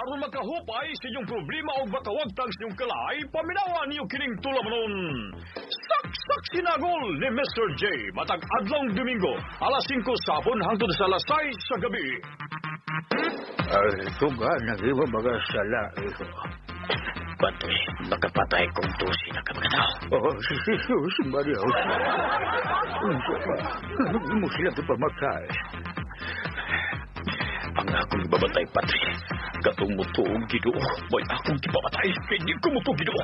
Aron makahupay sa inyong problema o makawagtang sa inyong kalay, paminawa niyo kining tulamanon. Saksak Sinagol ni Mr. J. Matag adlong Domingo, alas 5 sa hapon hangtod sa alas 6 sa gabi. Ay, tuga, nag-iwa baga sala, iho. Patoy, makapatay kong tusi na kamaganaw. Oh, si Jesus, Maria. Unsa pa? Mo sila ipamatay. Ang akong ibabatay, Patri. Katong mutuog Ginoo, may akong gipamatay. Kay di ko mutuog Ginoo.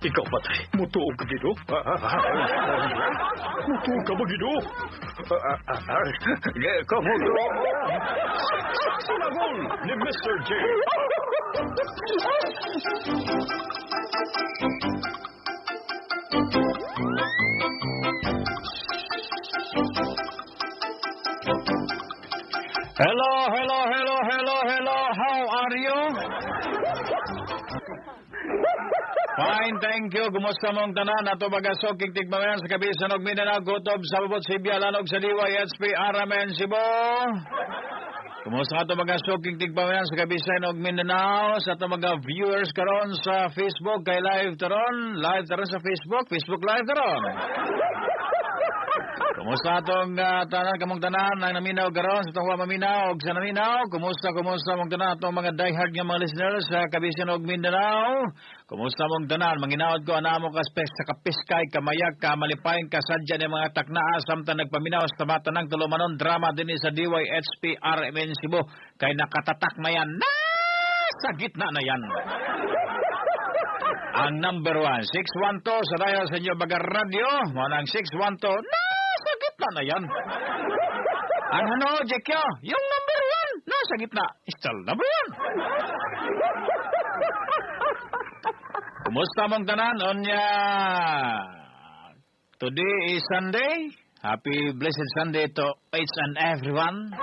Ikaw, Patri, mutuog ka Ginoo. Mutuog ka ba Ginoo? Di ka mo. Sinagol ni Mr. J. Hello, hello, hello, hello, hello. How are you? Fine, thank you. Kumusta mong tanan? Ato bagasok, kiktik mamayan sa kabisan og Mindanao, Gutob, Sababot, Sibya, Lanog, sa Diwa, HP, Aramen, Cebu. Kumusta ato bagasok, kiktik mamayan sa kabisan og Mindanao, sa ato mga viewers karon sa Facebook, kay live taron, live taron sa Facebook, Facebook live taron. Kumusta atong tanan kamong tanan ang naminaw karon sa atong wa maminaw og sa naminaw? Kumusta, kumusta mong tanan atong mga diehard nga mga listeners sa Kabisan og Mindanao? Kumusta mong tanan? Manginaod ko anamo ka sa kapiskay, kamayag, kamalipayon, kasadya ni mga taknaa samtang nagpaminaw sa matanang tulumanon drama dinhi sa DYHP RMN Cebu kay nakatatak na yan. Nasa gitna na yan. Ang number 1, 612 sa dial sa inyo baga radyo, mo nang 612, nasa gitna na yan. Ang ano, Jekyo, yung number 1, nasa gitna, still number 1. Kumusta mong tanan, onya? Today is Sunday. Happy blessed Sunday to each and everyone.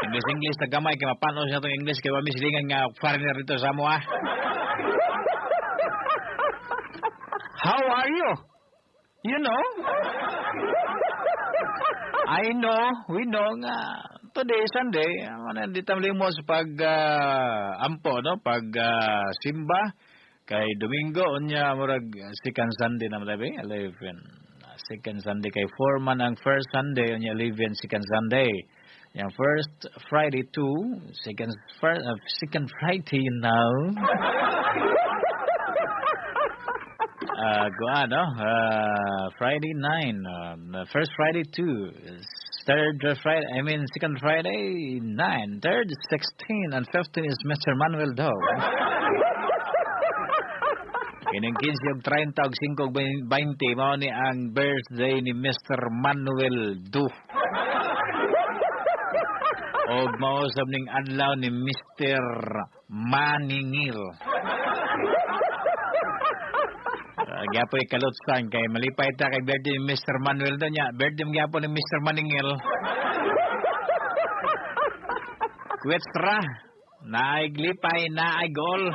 English, English, tagamay, kay mapanos na itong English, kay wamisilingan nga foreigner dito sa mo, ah. How are you? You know? I know, we know nga. Today, Sunday, ano, di tamlimos pag ampo, no? Pag simba, kay Domingo, unya, murag second Sunday na malabi, 11. Second Sunday, kay 4 man ang first Sunday, unya 11, second Sunday. Yang first Friday 2, second, first, second Friday now. Guano, Friday 9, first Friday 2, third Friday, I mean second Friday 9, third 16, and 15 is Mr. Manuel Doe. Kining 15 og 30 og 5 og 20 mao ni ang birthday ni Mr. Manuel Doe. Og mao sab ning adlaw ni Mr. Maningil. Gyapoy kalutsan kay malipay ta kay birthday ni Mr. Manuel do niya. Birthday mo gyapon ni Mr. Maningil. Kwets ra. Naay glipay, naay goal.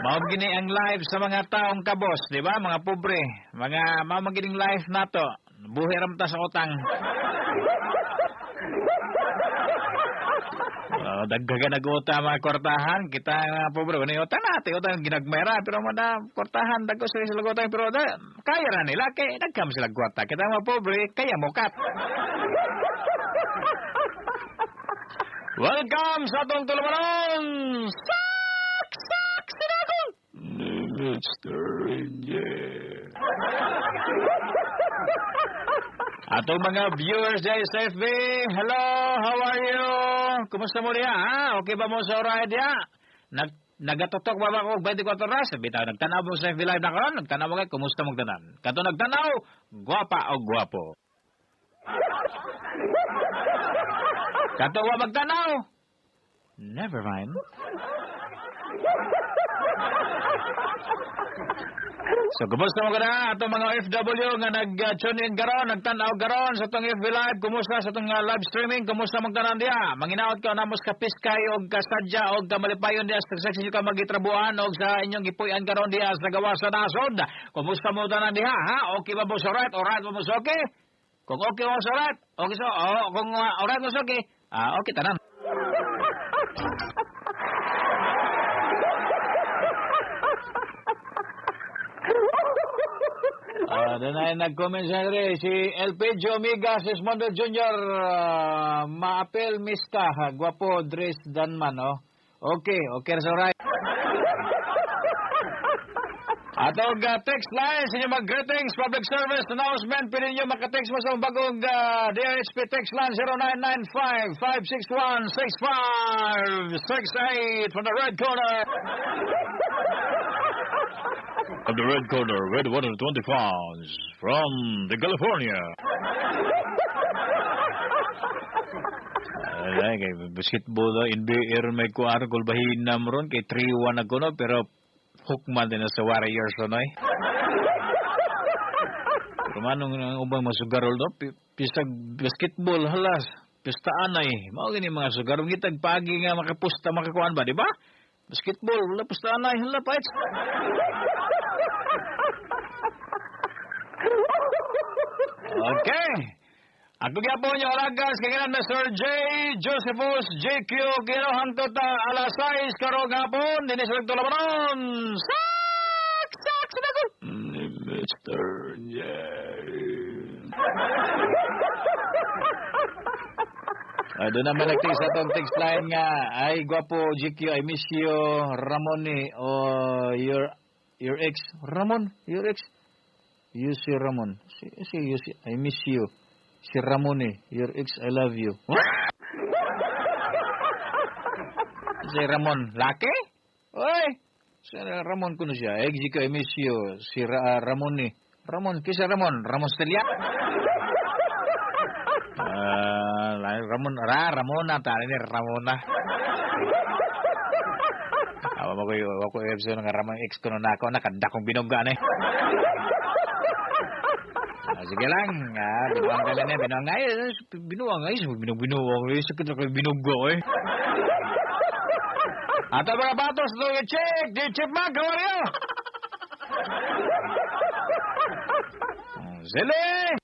Mao gini ang life sa mga taong kabos, di ba? Mga pobre, mga mao man gining life nato. Buhi ra ta sa utang. Daghagan nag-utang mga kwartahan, kita mga pobre, wala yung utang natin, utang ginagmayra, pero mga kwartahan, dagko sila sila utang, pero da, kaya ra nila, kay nagkam sila kwarta. Kita mga pobre, kaya mokat. Welcome sa atong tulumanon! Sak! Sak! Sinagol! Ni Mr. Inye. Atong mga viewers dyan sa FB, hello, how are you? Kumusta mo diya, ha? Okay ba mo sa oras diya? Nagatutok ba ba ako 24 oras? Bitaw, nagtanaw mo sa FB Live na karon? Nagtanaw mo kay, kumusta mong tanan? Kato nagtanaw, guwapa o guwapo? Kato wa magtanaw? Never mind. So, kumusta mo ka na atong mga OFW nga nag-tune in karon, nagtan-aw karon sa atong FB Live, kumusta sa atong live streaming, kumusta mong tanan diha? Manginaot ka namos kapiskay og kasadya og kamalipayon diha sa inyo ka magitrabuhan og sa inyong gipuy-an karon diha sa gawas sa nasod. Kumusta mo tanan diha, ha? Okay ba mo sa right? Alright ba mo sa okay? Kung okay mo sa right, okay so, oh, kung alright mo sa okay, okay tanan. Doon ay nag-comment sa dre, si Elpidio Migas Esmondo Jr., maapel mista, gwapo dress danman, oh. Okay, okay, so right. Atong text line sa inyong mag-greetings, public service announcement, pwede ninyo makatext mo sa bagong DRHP text line 0995-561-6568 from the red corner. Of the red corner, red 120 pounds, from the California. Ay, kay basketball, NBA ron may kuar, gulbahin na mo ron, kay 3-1 ako no, pero hook man din na sa Warriors ron, ay. Pero manong ang ubang masugarol, no? Pisag basketball, halas, pistaan ay. Mao gini mga sugarol, gitag pagi nga makapusta, makakuan ba, di ba? Basketball, wala pustaan ay, hala pa, Okay. Ako gyapon niyo alagas kay ngalan Mr. J. Josephus JQ Gino hangtod ta alas 6 karong hapon dinhi sa Tulabanon. Sak sak sinagol. Mr. J. Ay, doon naman nag-text atong text line nga ay gwapo JQ, I miss you Ramon o your ex Ramon, your ex. You si Ramon. Si you si I miss you. Si Ramon eh. Your ex, I love you. Si Ramon, laki? Oy! Si Ramon kuno siya. Ex, I miss you. Si Ramon eh. Ramon, kisa Ramon? Ramon Stelia? Ramon, Ramona. Tari ni Ramona. Awa mo ko yung ako episode nga Ramon ex kuno na ako. Nakanda kong binugaan eh. Sige lang, binuang ka lang binuang nga, binuang nga, binuang, sakit na kayo binugo eh. At ang mga batos, do check, di chip mag, how are you? Sili!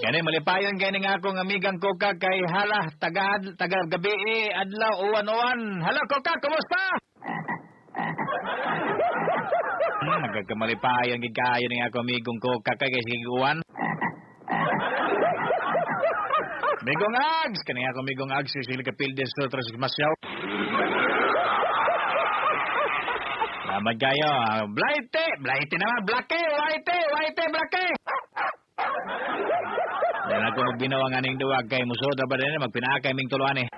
Gani, malipayon gani nga akong amigang Koka kay hala, taga gabi eh, adlaw, uwan-uwan. Hala, Koka, kumusta? Nagkakamalipayon gid kaayo ning ako amigong Koka kay siguan. Migong Ags, kani ako amigong Ags sila kapildes sa tres masyaw. Salamat kayo. Blighte, blighte naman, blake, white, white, blake. Dan ako magbinawang aning duwag kay musod ba din magpinaakay ming tuluan eh.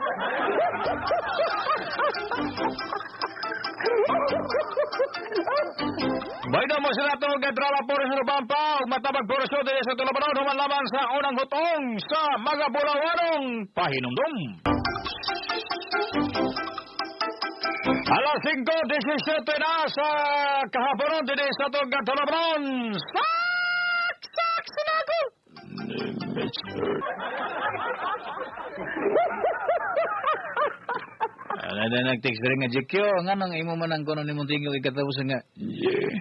Baydo mo sila ito, drama puro sa Lubampa, matabag puro sa dili sa Tulabanon, humanlaman sa unang hutong sa mga bulawanong pahinumdum. Alas 5:17 na sa kahaponon dili sa Tulabanon. Sak! Sak! Sinago! Ano na nag-text rin nga, JQ, nga nang imo man ang kuno ni Montingo ikatapos nga, yeah.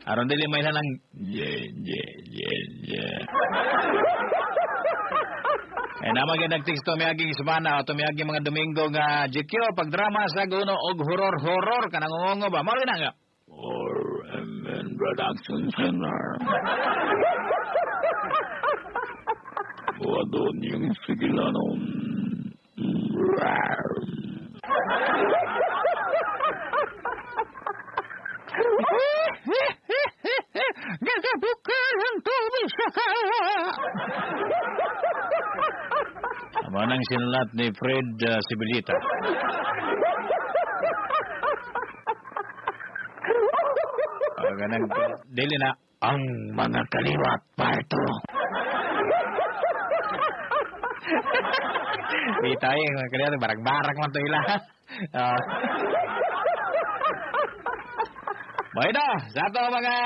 Aron dili may lanang, yeah, yeah, yeah, yeah. Eh, naman nga nag-text to miaging semana o tumiaging mga Domingo nga, JQ, pagdrama sa guno og horror-horror, kanang ngongo ba? Mao na nga. Or MN Production Center. Buwadon yung sigilanon. Gagabukal ang tubig sa kawa. Amo nang sinulat ni Fred Sibilita. Ganang dili na ang mga kaliwat parto. Di tayo, mga kaliwat, barag-barag man to ila. Bueno, sa ato mga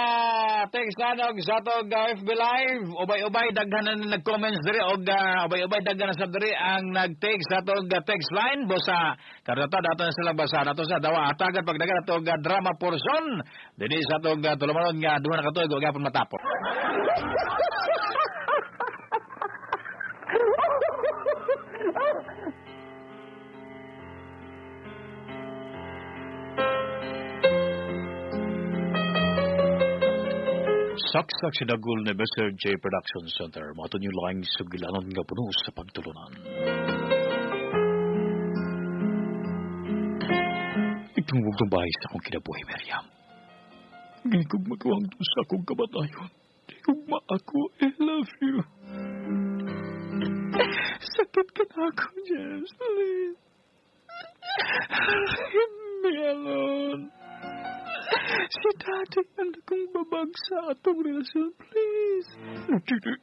text anog, sa ato FB Live, ubay-ubay daghan na nag-comments diri og ubay-ubay daghan na sa diri ang nag-text sa ato text line bosa karata dato na sila basa dato sa dawa atagan pagdagan ato drama portion dinhi sa ato tulumanon nga duha na katuig og gapon matapos. Saksak sinagol ni Mr. J Production Center. Mato niyo lang sugilanon nga puno sa pagtulunan. Itungog ng bahay sa akong kinabuhi, Miriam. Hindi kong magawang doon sa akong kamatayon. Di kong maako. I love you. Sakit ka na ako, James. Please. Leave me alone. Si Daddy ang akong babag sa atong relasyon. Please. Dili.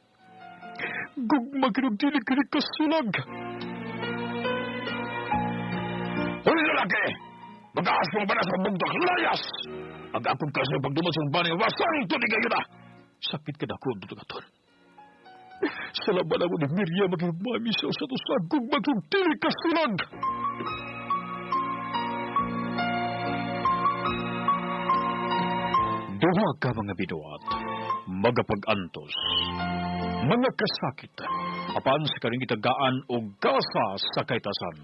Gugma kinug dili kini kasulag. Huli lalaki! Mag-aas mo ba na sa bugdok layas? Ang akong kaso pagdumot sa bani, wasang tunig kayo na! Sakit ka na ako, dutungaton. Sa laban ako ni Miriam magigmami siya sa to sa gugma kinug dili kasulag. Duha ka mga binuat, magapag-antos, mga kasakit, apan sa karing itagaan o gasa sa kaitasan.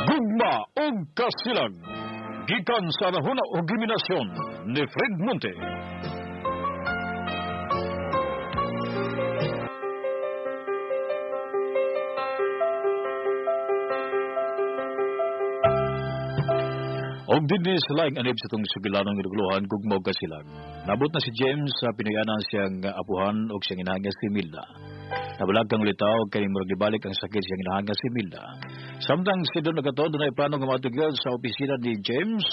Gugma o kasilag, gikan sa Rahona o Giminasyon ni Fred Monte. Og dinhi sa laing anib sa itong sugilanong gilugluhan, gugma og kasilag. Nabot na si James sa pinuyanan siyang apuhan og siyang inahan nga si Milda. Nabalag kang litaw kay murag gibalik ang sakit siyang inahan nga si Milda. Samtang si Don nagatuon dunay plano nga matugil sa opisina ni James,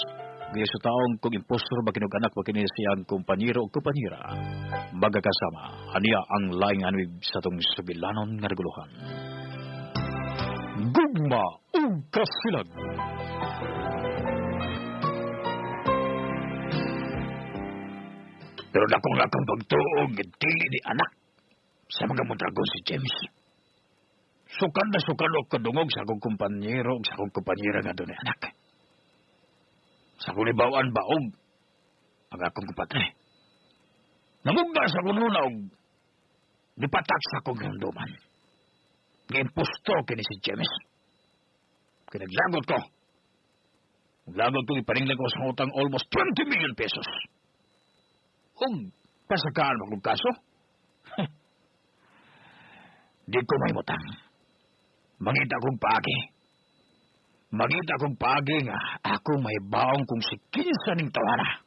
giya sa taong kung impostor ba kinog anak ba kini siyang kumpanyero o kumpanyera. Magkakasama, aniya ang laing anib sa itong sugilanon nga gilugluhan. Gugma og kasilag. Pero dakong akong pagtuog, dili ni anak sa mga mondragon si James. Sukan na sukan og kadungog sa akong kumpanyero og sa akong kumpanyera nga doon anak. Sa akong libawaan baog ang akong kumpadre. Namugna sa akong nuna og nipatak sa akong hinumduman. Giimpostor kini si James. Kinaglagot ko. Naglagot ko, ipaninglan ko sa utang almost 20 million pesos. Kung pasakaan mo kong kaso, di ko may mutang. Mangita kong paagi. Mangita kong paagi nga ako may baong kung si kinsa ning tawara.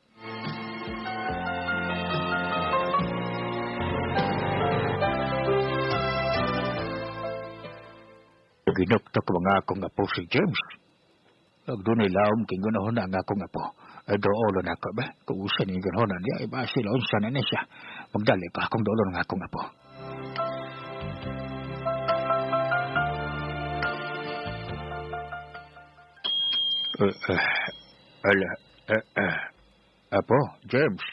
Ginuktok mga akong apo si James. Ag dunay laom kay gunahon na ang akong apo. Ay doolo na ako ba? Kung usa ni gunahon na niya, iba sila unsa na niya siya. Magdali pa akong doolo ng akong apo. Apo, James.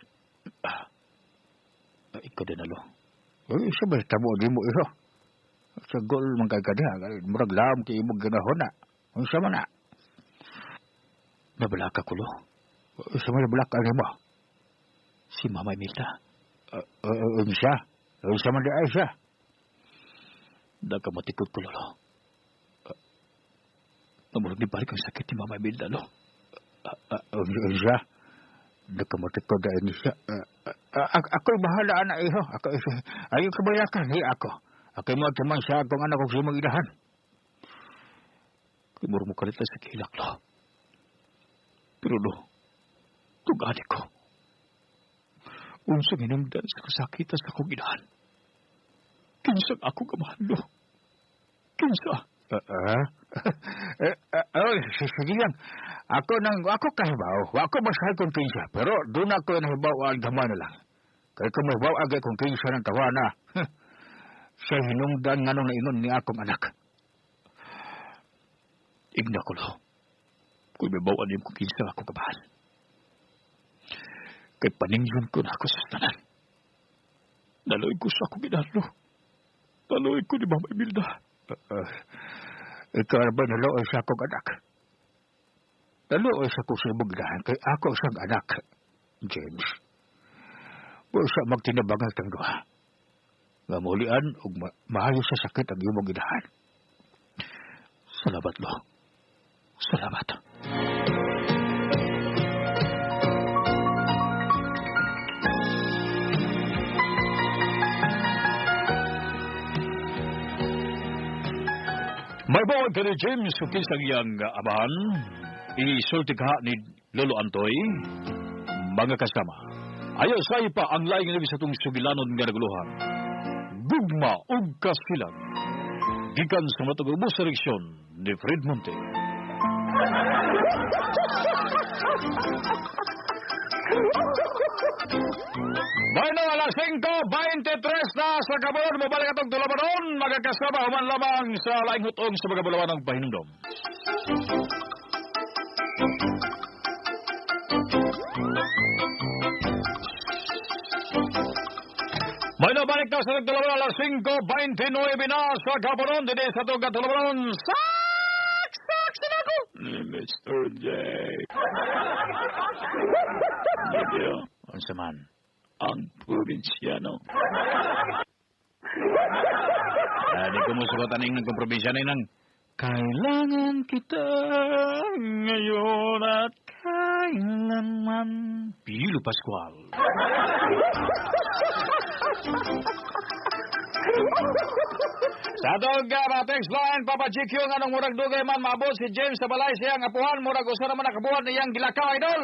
Ikaw din alo. Ay, sa ba tabo di mo iho? Sa gol man kay kadiha, murag laom kay imong gunahon na. Unsa man na? Nabalaka ko, lo. Sa mga nabalaka mo? Si Mama Imelda. Unsa? Unsa man di ay siya? Nagkamatikod ko, lolo. Namurag ni balik ang sakit ni Mama Imelda, lo. Unsa? Nagkamatikod na siya. Ako'y bahala na iho. Ayaw kabalakan, hi ako. Ako'y mga timang siya akong anak kong simang ilahan. Kimuro mo kalit sa kilak, lo. Pero lo, tugani ko. Unsang hinungdan sa kasakitan sa akong inahan. Kinsang akong amahan, lo. Kinsa? Sige lang. Ako kahibaw. Ako masahay kung kinsa. Pero doon ako nahibaw ang dama na lang. Kaya kung mahibaw agay kung kinsa ng tawana. Sa hinungdan nga nung naingon ni akong anak. Igna ko, lo. Kung may bawaan niyo kung kinsa akong kabahan. Kay paningyon ko na ako sa tanan. Naloy ko sa akong inano. Naloy ko ni Mama Imelda. Ikaw ba naloy sa akong anak? Naloy sa akong sibugdahan kay ako siyang anak, James. Busa magtinabangal kang duha. Nga mulian ug maayo sa sakit ang imong inahan. Salamat, lo. Salamat. May bawag ka ni James kung kinsang iyang amahan, isulti ka ni Lolo Antoy, mga kasama. Ayaw sa pa ang laing nabis sa itong sugilanon nga naguluhan. Gugma ug kasilag. Gikan sa matag-ubos sa reksyon ni Fred Monte. Bueno, alas 5:23 na sa kabon. Mabalik atong tulabanon. Magkakasama human lamang sa laing hutong sa mga bulawan ng pahinumdom. Bueno, balik na sa tulabanon alas 5:29 na sa kabonon. Dito sa itong tulabanon. Sak! Sak! Sinako! Mr. J. Unsa man? Ang probinsyano. Di ko mo sugotan ng probinsyano ng kailangan kita ngayon at kailanman. Pilo Pascual. Sa atong text line, Papa GQ, nga nung murag dugay man maabot si James sa balay siyang apuhan, murag usa naman nakabuhat niyang gilakaw, idol.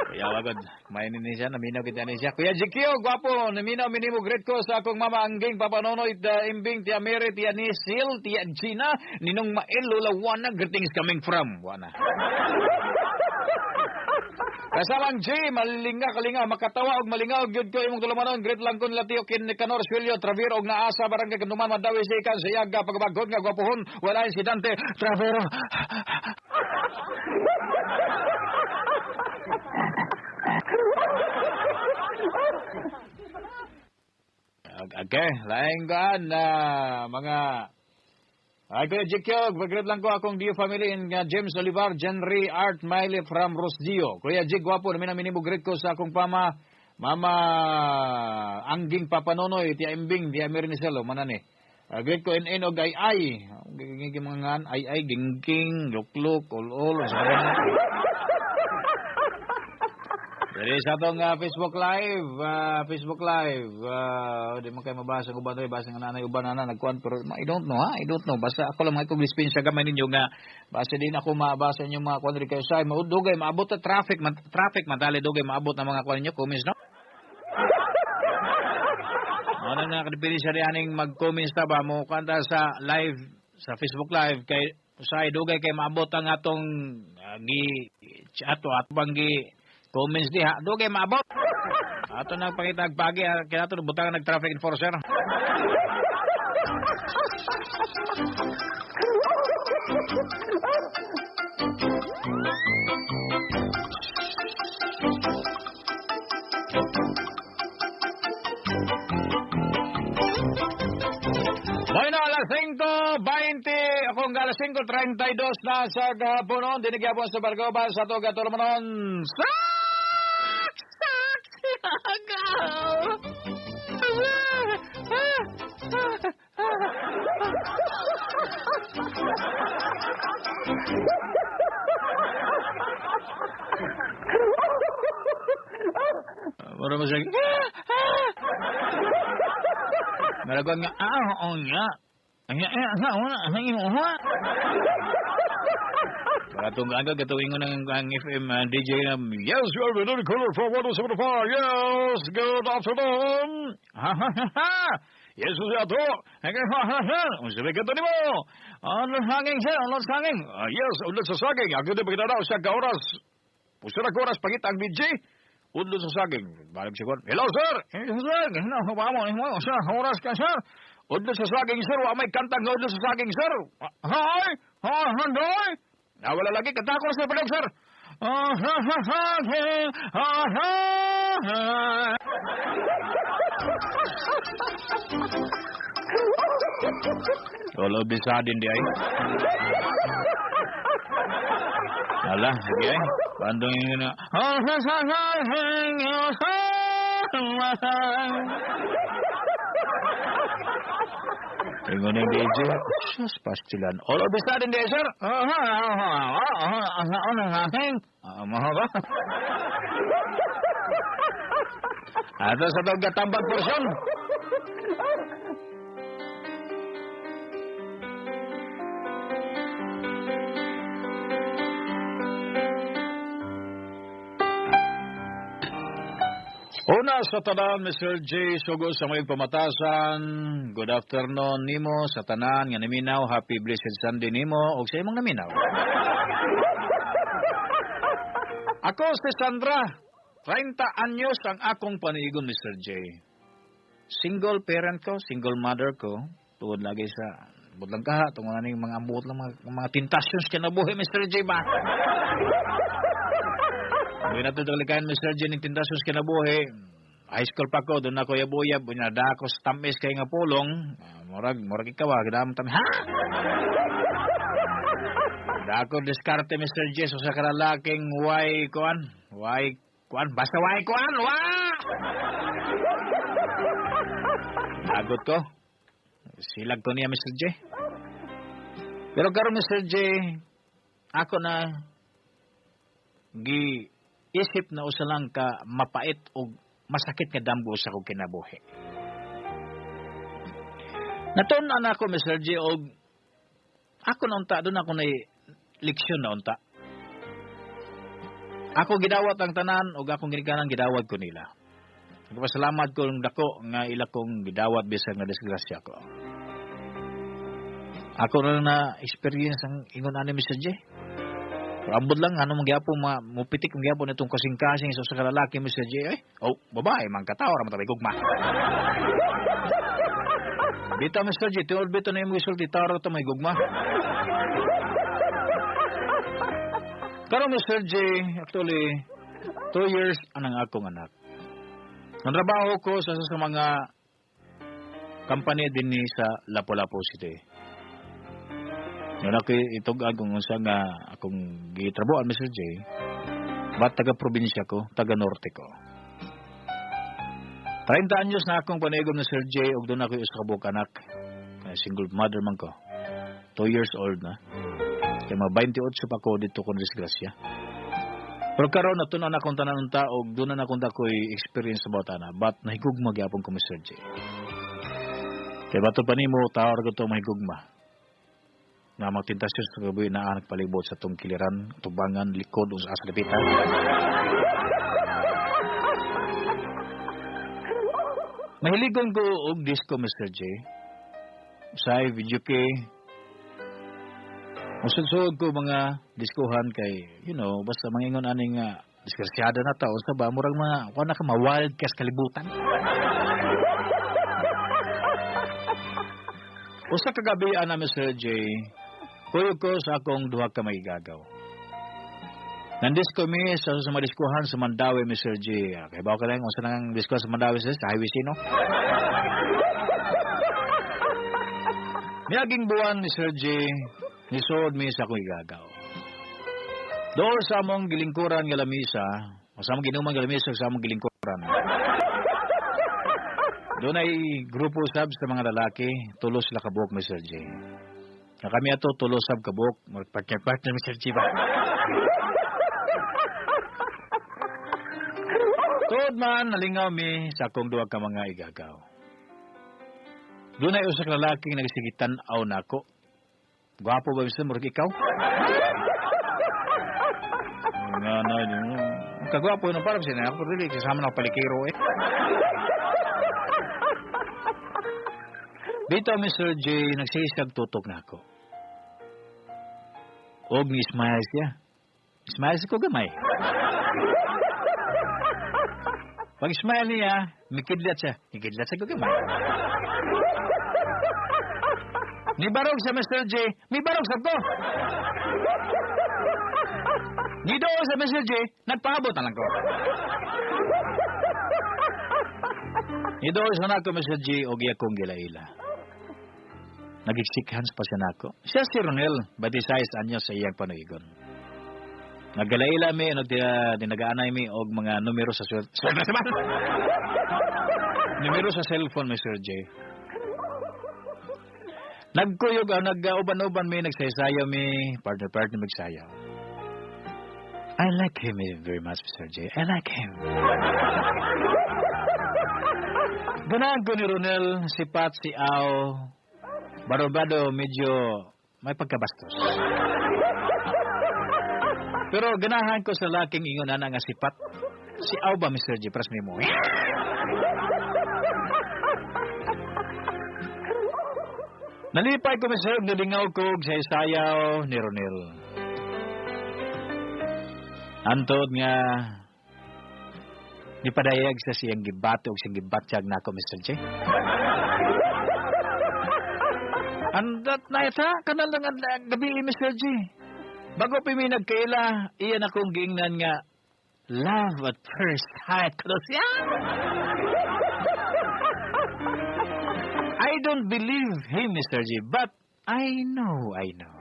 Kuya, wagod. Kumainin niya siya, naminaw kita niya siya. Kuya GQ, gwapo, naminaw, minimo, great ko sa akong mama Angging, Papa Nonoy, Imbing, Tia Mary, Tia Nisil, Tia Gina, Ninong Mael, Lola Juana, greetings coming from Juana. Kasalang G, malinga kalinga, makatawa og malingaw gyud ko imong tulumanon. Great lang kun Latio kin Nicanor Suelio Travero og naasa barangay Kanduman Mandawi sa ikan sa Yaga pagabagod nga gwapohon wala si Dante Travero. Okay, laing gaan na mga ay, Kuya GQ, pag-greet lang ko akong Dio family in James Olivar, Jenry, Art, Miley from Rosdio. Kuya G, gwapo, namin namin greet ko sa akong pama, Mama Angging Papa Nonoy, Tia Imbing, Tia Merinicelo, manani. Greet ko NN og ay ay. Gingking mga ngan, ay ay, gingking, lukluk, ol-ol, Dali sa atong Facebook Live, di man kayo mabasa uban diri, basa nga nanay uban na nagkuan pero I don't know ha, I don't know. Basta ako lang mga dispensa gamay ninyo nga basta din ako mabasa inyong mga kuan diri kayo say maudugay maabot ta traffic, traffic madali dugay maabot na mga kuan ninyo comments no. Ano na kadipili siya aning mag-comments ta ba mo kanta sa live sa Facebook Live kay say dugay kay maabot ang atong gi ato at bang gi comments diha, dugay maabot. Ato nagpakita og pagi, kaya ato butangan nag traffic enforcer. Bueno, alas 5:20, akong alas 5:32 na sa kahaponon, dinigyapon sa Bargoba, sa Toga, Tolomanon. Sak! Sak! Siagaw! Mura mo siya, Maragwang nga, oo nga. Para itong aga, gatuin ko ng ang FM DJ na, yes, you are with the caller from 107.5. Yes, good afternoon. Ha, ha, ha, ha. Yes, ato. Ha, ha, ha. Unsa may kato nimo? Ano saging, sir? Ano saging? Yes, ulo sa saging. Ako din pagkita daw sa ka-oras. Puso na ka-oras, pangita ang DJ. Ulo sa saging. Balik si Juan. Hello, sir. Hello, sir. Sir, oras ka, sir. Ulo sa saging, sir. Wa may kantang ulo sa saging, sir. Hi! Hi! Hi! Nawala lagi. Kanta ko sa padong, sir. Wala bisa din di ay. Ala, sige ay. Bandong yun na. Ingon ng DJ. Sus, pastilan. All of a sudden, di, sir. Mahaba. Ato sa tawag tambag porsyon. Una sa tanan, Mr. J. Sugo sa mayong pamatasan. Good afternoon nimo sa tanan nga naminaw. Happy blessed Sunday nimo og sa imong naminaw. Ako si Sandra, 30 anyos ang akong paniigon, Mr. J. Single parent ko, single mother ko. Tuod lagi sa budlang kaha, tungod na ning mga ambot lang, mga tentasyons kinabuhi, Mr. J ba? Hindi na ito taglikayan, Mr. J, ning tentasyons kinabuhi. High school pa ko, doon ako yabuyab, unya ako sa tamis kay nga pulong. Murag ikaw, gidam tamis. Ha? Dako diskarte, Mr. J, so sa kalalaking way kuan, basta way kuan, wa! Lagot ko. Silag ko niya, Mr. J. Pero karon, Mr. J, ako na giisip na usa lang ka mapait og masakit nga damgo sa akong kinabuhi. Natun-an ako, Mr. J, og ako na unta, doon ako na leksyon na unta. Ako gidawat ang tanan og akong ginikanan gidawat ko nila. Nagpasalamat ko ng dako nga ila kong gidawat bisan nga disgrasya ko. Ako na lang na experience ang ingon ani, Mr. J. Pero ambot lang ano magyapon mupitik magyapon itong kasing-kasing sa usa ka lalaki, Mr. J. Eh, oh, babae man katawa ra man tabay gugma. Bita, Mr. J, tinuod bito na imong gisulti, tao ra to may gugma. Karon, Mr. J, actually 2 years anang akong anak. Ang trabaho ko sa mga company dinhi sa Lapu-Lapu City. Yun ako itog-ag kung unsa nga akong gitrabuhan, Mr. J. But taga-probinsya ko, taga-norte ko. 30 anyos na akong panigom, Mr. J, ug doon ako usa ka buok anak. Single mother man ko. 2 years old na. Kaya mga 28 pa ko dito kung disgrasya. Pero karon natun-an akong tanan unta og doon na akong dakoy experience about ana, but nahigugma gyapon ko, Mr. J. Kaya bato pa nimo tao ra to mahigugma. Nga magtintasyon sa gabi na nagpalibot sa tong kiliran, tubangan, likod o sa asalipitan. Mahiligon ko og disco, Mr. J. Sa video kay musudsud ko mga diskuhan kay, you know, basta mangingon aning disgrasyada na tao sa ba, murag mga, kuha na ka, ma-wild ka sa kalibutan. Usa ka gabi, ana, Mr. J, kuyog ko sa akong duha ka maigagaw. Nandisco mi sa mga diskuhan sa Mandaue, Mr. J. Kay bawo ka lang, unsa nang diskuhan sa Mandaue, sa Highway C, no? Miaging buwan, Mr. J, nisood mi sa akong igagaw. Dool sa among gilingkuran nga lamisa, o sa among ginuman nga lamisa sa among gilingkuran. Doon ay grupo sab sa mga lalaki, tulos sila kabuok, Mr. J. Na kami ato, tulos sab kabuok, partner-partner, Mr. J ba? Tuod man, nalingaw mi sa akong duha ka mga igagaw. Doon ay usa ka lalaking nagsigitan-aw nako. Gwapo ba, Mr. Murag ikaw? Nga na, kagwapo yun, parang siya na ako, dili, kasama na palikiro eh. Dito, Mr. J, nagsisag tutok na ako. Og ni-smile siya. Smile siya ko gamay. Pag smile niya, mikidlat siya. Mikidlat siya ko gamay. Nibarog sa Mr. J, mibarog sa ko. Nidool sa Mr. J, nagpaabot na lang ko. Nidool sa nako, Mr. J, og iya kong gilaila. Nag-shake hands pa siya nako. Siya si Ronel, 26 anyos sa iyang panuigon. Nagalaila mi, nagdinagaanay mi og mga numero sa numero sa cellphone, Mr. J. Nagkuyog, nag-uban-uban mi, nagsaysayo mi, partner-partner magsayaw. I like him very much, Mr. J. I like him. Ganahan ko ni Ronel, si Pat, si Au, Barobado, medyo may pagkabastos. Pero ganahan ko sa laking ingon ana nga si Pat. Si Auba, Mr. J, pras mo. Nalipay ko, Mr. J, nalingaw ko sa isayaw ni Ronel. Antod nga nipadayag sa siyang gibato o siyang gibatyag na ako, Mr. J. Andat na ita, kanal lang ang gabi, Mr. J. Bago pa mi nagkaila, iyan akong giingnan nga, love at first sight. Kuno siya! I don't believe him, Mr. J, but I know, I know.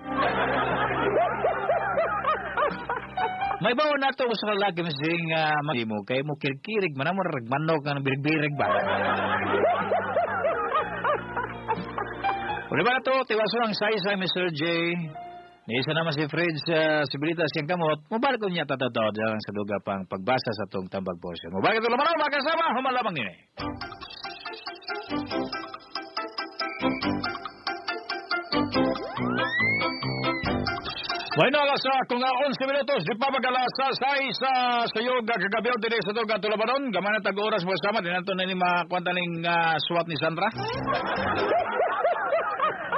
May bawo na ito sa lalaki, Mr. J, nga mo kay mo kirkirig, manamo ragmanok nga birigbirig ba? Uli ba na ito, tiwaso ang saysay, Mr. J. Niisa naman si Fred sa sibilita siyang kamot, mubalik ko niya tatataw dyan sa duga pang pagbasa sa itong tambag portion. Mubalik ito lamang, mga kasama, humalamang nini. Bueno, alas kung 11 minutos, di pa mag-alas 6 sa sayog kagabi o dinay sa itong tulabanon. Gamay na tag-oras mo sama, di nato na ni makwanta ning suwat ni Sandra.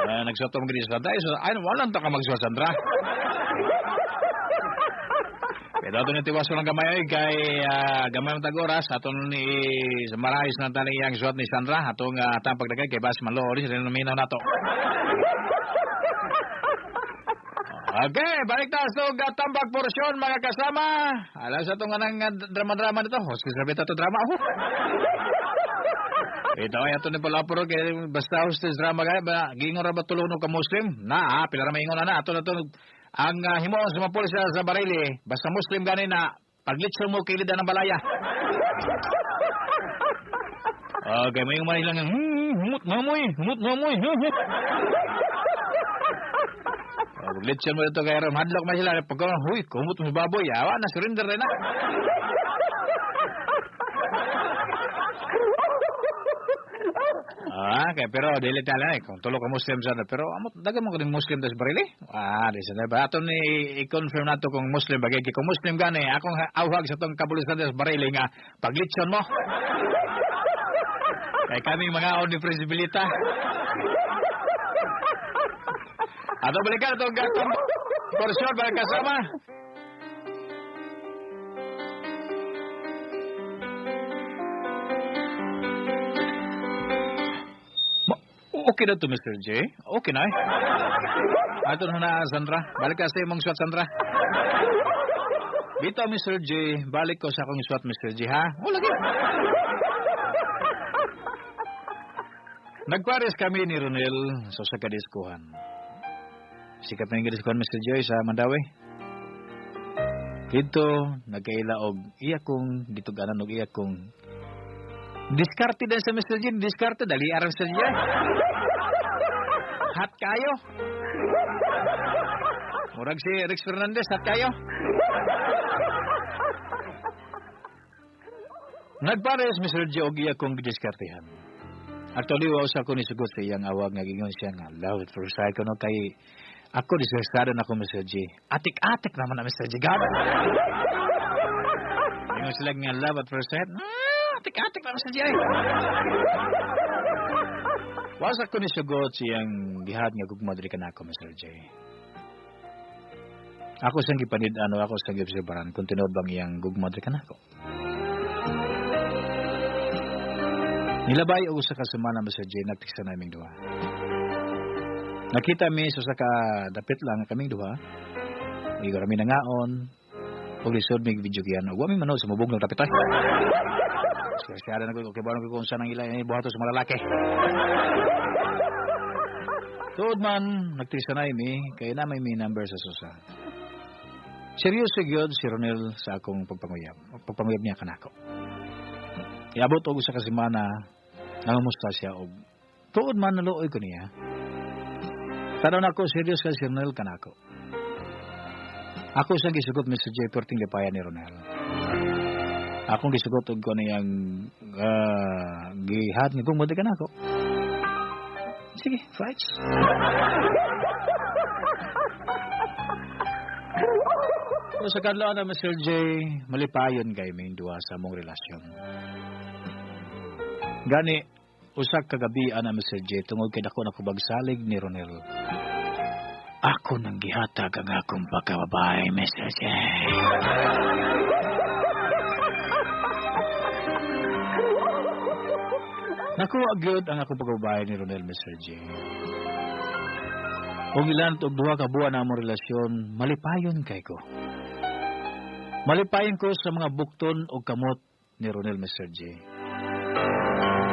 Nagsuot mo gini sa Sandra. Ay, walang ta ka magsuot, Sandra. Pero ato ni tiwaso ng gamay ay kay gamay ng tag-oras. Ato ni marayos na taning iyang suot ni Sandra. Atong atang pagdagay kay Bas Malori. Sila naminaw na to. Okay, balik na sa tambak porsyon mga kasama. Alam sa itong anang drama-drama nito. Hosti sabi ito drama. Oh. Ito ay ato ni pala pero kay basta hostess drama gaya ba giingon ra ba tulong ka Muslim? Na, pila ra maingon na ato na to ang himuon sa mga pulis sa Barili, basta Muslim gani na paglitso mo kilid ng balaya. Okay, may man ilang humot ngamoy, humot ngamoy. Paglitso mo dito kay ron hadlok man sila pag huy, kumot mo baboy, awa na surrender na. Ah, kay pero dili tala eh kung tulo ka Muslim sana pero amot dagan mo kaning Muslim das Barili. Ah, di sa ba ato ni i-confirm nato kung Muslim bagay kung Muslim gani akong awhag sa tong kabulisan das Barili nga paglitson mo. Kay kaming mga on ni Presibilita. Ato balikan atong gatong porsyon para kasama. Okay na to, Mr. J. Okay na eh. Ato na, Sandra. Balik ka sa imong suwat, Sandra. Bitaw, Mr. J. Balik ko sa akong suwat, Mr. J, ha? O, lagi. Nagpares kami ni Ronel sa sa kadiskuhan. Sikat na yung kadiskuhan, Mr. J, sa Mandawi. Dito, nagkaila og iya kong gituganan og iya kong diskarte din sa Mr. J. Diskarte, dali aram sa J. Hat kayo. Murag si Rex Fernandez, hat kayo. Nagpares, Mr. J, og iya kong gidiskartehan. Actually, wow sa ako nisugot sa iyang awag nga gingon siya nga love at first sight ko no kay ako diskartado na ako, Mr. J. Atik-atik naman na, Mr. J. God. Ingon sila nga love at first sight. Atik-atik na Mr. J. Wasa ko ni sugot siyang gihat nga gugma diri kanako, Mr. J. Ako siyang gipanid ano, ako siyang giobserbaran kung tinuod bang iyang gugma diri kanako. Nilabay og usa ka semana, Mr. J, nagtiksa naming duha. Nakita mi sa usa ka dapit lang kaming duha. Igor mi nangaon og lisod mig video kiyan. Ug wa mi manood sa mubog ng dapit ay. Siya na ko kay balon ko kung saan ang ila buhato sa mga lalaki. Tuod man nagtrisanay mi kay na may mi number sa susa. Seryoso gyud si Ronel sa akong pagpanguyab. Pagpanguyab niya kanako. Iabot og usa ka semana nangumusta siya og tuod man naluoy ko niya. Tanaw nako seryoso ka si Ronel kanako. Ako siyang gisugot Mr. J perting lipayan ni Ronel. Akong gisugot og ko niyang gihat nga kung mo ka nako. Sige, fights. Pero sa kadlaw na, Mr. J, malipayon kay may duha sa among relasyon. Gani, usak kagabi ana, Mr. J, tungod kay dako na ko bagsalig ni Ronel. Ako nang gihatag ang akong pagkababae, Mr. J. Nakuha gyud ang akong pagkababae ni Ronel, Mr. J. Kung ilan og duha ka buwan na among relasyon, malipayon kay ko. Malipayon ko sa mga bukton o kamot ni Ronel, Mr. J.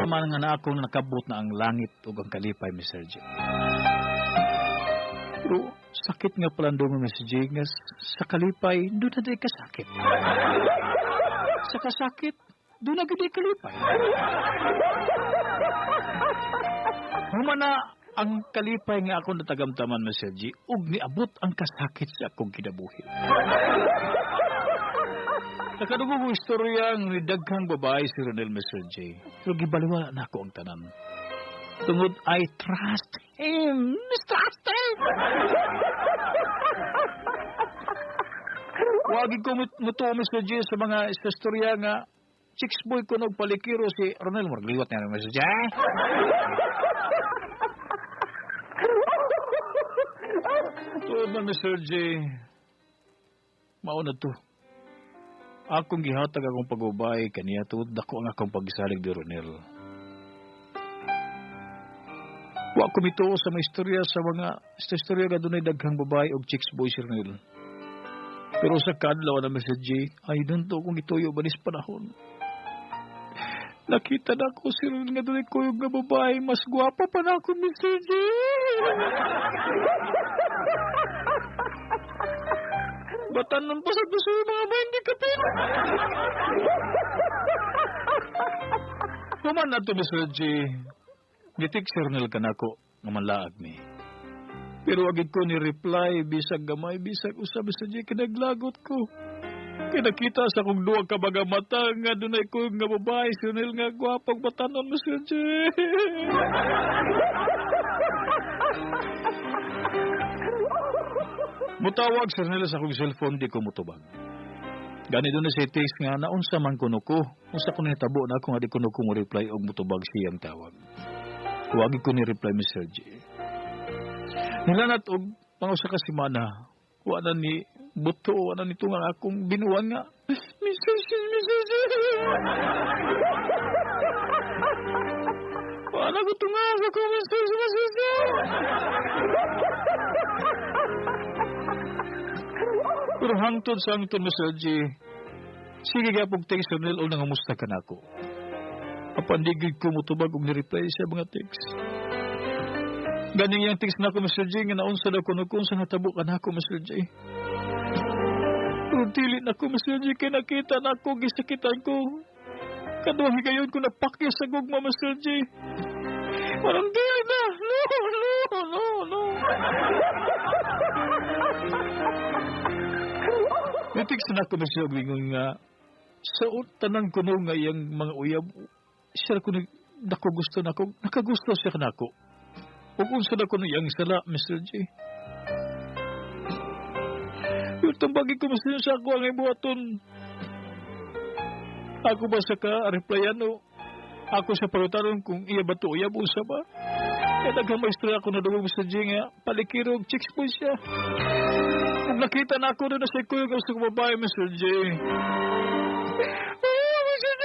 Man nga na akong nakabot na ang langit ug ang kalipay, Mr. J. Pero sakit nga pala doon, Mr. J, nga sa kalipay, doon na di kasakit. Sa kasakit, doon na gid kalipay. Humana ang kalipay nga ako natagamtaman, Mr. G, ug niabot ang kasakit sa akong kinabuhi. Nakadugog ko istorya ng daghang babae si Ronel, Mr. J. Pero gibaliwala na ako ang tanan. Tungod, I trust him. Mistrust him! Wagi ko mutuo, Mr. J, sa mga istorya nga chicks boy ko nagpalikiro si Ronel. Magliwat na, Mr. J. Tuod man, Mr. J, mauna to. Akong gihatag akong pag-ubay kaniya tuod dako ang akong pagsalig ni Ronel. Wa ko mituo sa mga istorya sa mga istorya nga dunay daghang babae og chicks boy si Ronel. Pero sa kadlaw na, Mr. J, ay doon to kung ituyo banis panahon. Nakita na ko si Ronel nga dunay kuyog nga babae, mas gwapa pa na ako, Mr. J. Batanon pa sa gusto yung mga ba, hindi ka pera. Human na to, Mr. J. Gitik si Ronel ka nako, nga manlaag mi. Pero agad ko ni reply, bisag gamay, bisag usab, Mr. J, kinaglagot ko. Kinakita sa kong duwa ka baga mata, nga dunay ko nga babae, si Ronel nga gwapang batanon, Mr. J. Mutawag sa nila sa akong cellphone, di ko mutubag. Gani doon na si text nga, naunsa man kuno ko. Unsa ko nitabo na ako nga di kuno ko mo reply og mutubag siyang tawag. Wagi ko ni reply, Mr. J. Nilanat og mga usa ka semana, wa na ni buto, wa na nito nga akong binuan nga, Mr. J, Mr. J. Wa na ko tunga sa ko, Mr. J, Mr. J. Pero hangtod sa hangtod, Mr. J, sige ka pong text, Ronel, o nangamusta ka na ako. Apan di gid ko mutubag og ni-reply sa mga text. Ganing yung text na ako, Mr. J, nga naunsa daw kuno kung sa natabo ka na ako, Mr. J. Pero dili na ako, Mr. J, kay nakita na ako, gisakitan ko. Kaduha higayon ko napakya sa gugma, Mr. J. Parang dili na! No, no, no, no. Nitext na ako, Mr. J, nga sa tanan ko no nga iyang mga uyab, siya ko nakagusto na ako, nakagusto siya nako. Ug unsa na ko iyang sala, Mr. J. Yung tambagi ko, Mr. J, sa ako ang ibuhaton. Ako ba sa ka replyan o ako sa parutaron kung iya ba to uyab unsa ba? Kaya daghang maestra ako na dugog, Mr. J, nga palikirog, chicks boy siya. Kung nakita na ako doon na sa kuyog ang sa babae, Mr. J. Oh, Mr. J!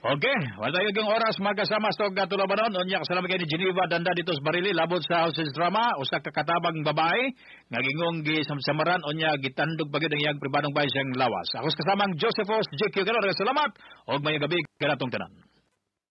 Okay, wala tayo oras magkasama sa og Tulabanon. Unya kasama kay ni Geneva Danda dito sa Barili labot sa Houses Drama, usa ka katabang babae nga gingong gisamsamaran unya gitandog pa gyud ang iyang pribadong bahay siyang lawas. Ako sa kasamang Josephos JQ Galore, salamat og mayong gabi kanatong tanan.